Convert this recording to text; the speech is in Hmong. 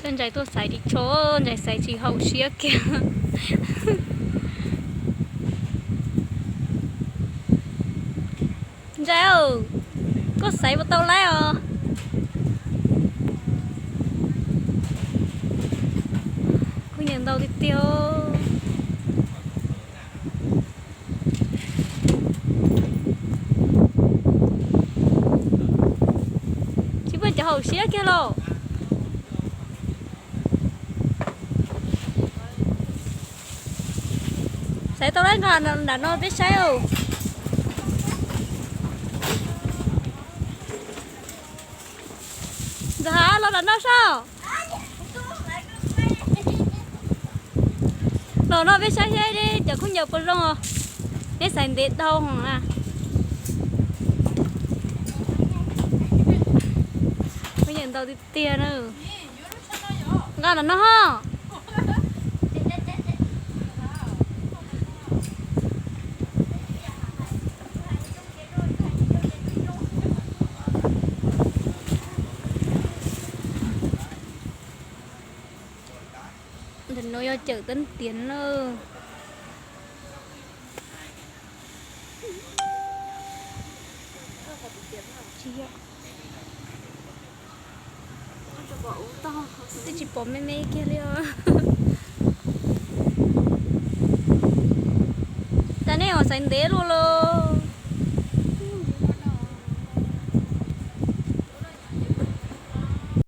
Ntsais tuaj xaiv ris tsho, Ntsais xaiv tsis haum siab kiag. Ntsais, koj xaiv puas tau lawm os? Kuv nyiam ntau tiag tiag. Tsis muaj cov haum siab kiag los. Xaiv tau lawm, nqa nram no peb saib os. Ntxawm Hav, los nram no saib. Los no peb saib thiab, cov khaub ncaws puas zoo os. Neb xaiv ntev dhau hos na. Khaub ncaws ntau tiag tiag na. Nqa nram no ho. Ntawm no yog chawm Teb Tiav na. Twb tsis pom me me kiag li os. Cas nej ho xaiv ntev luaj li.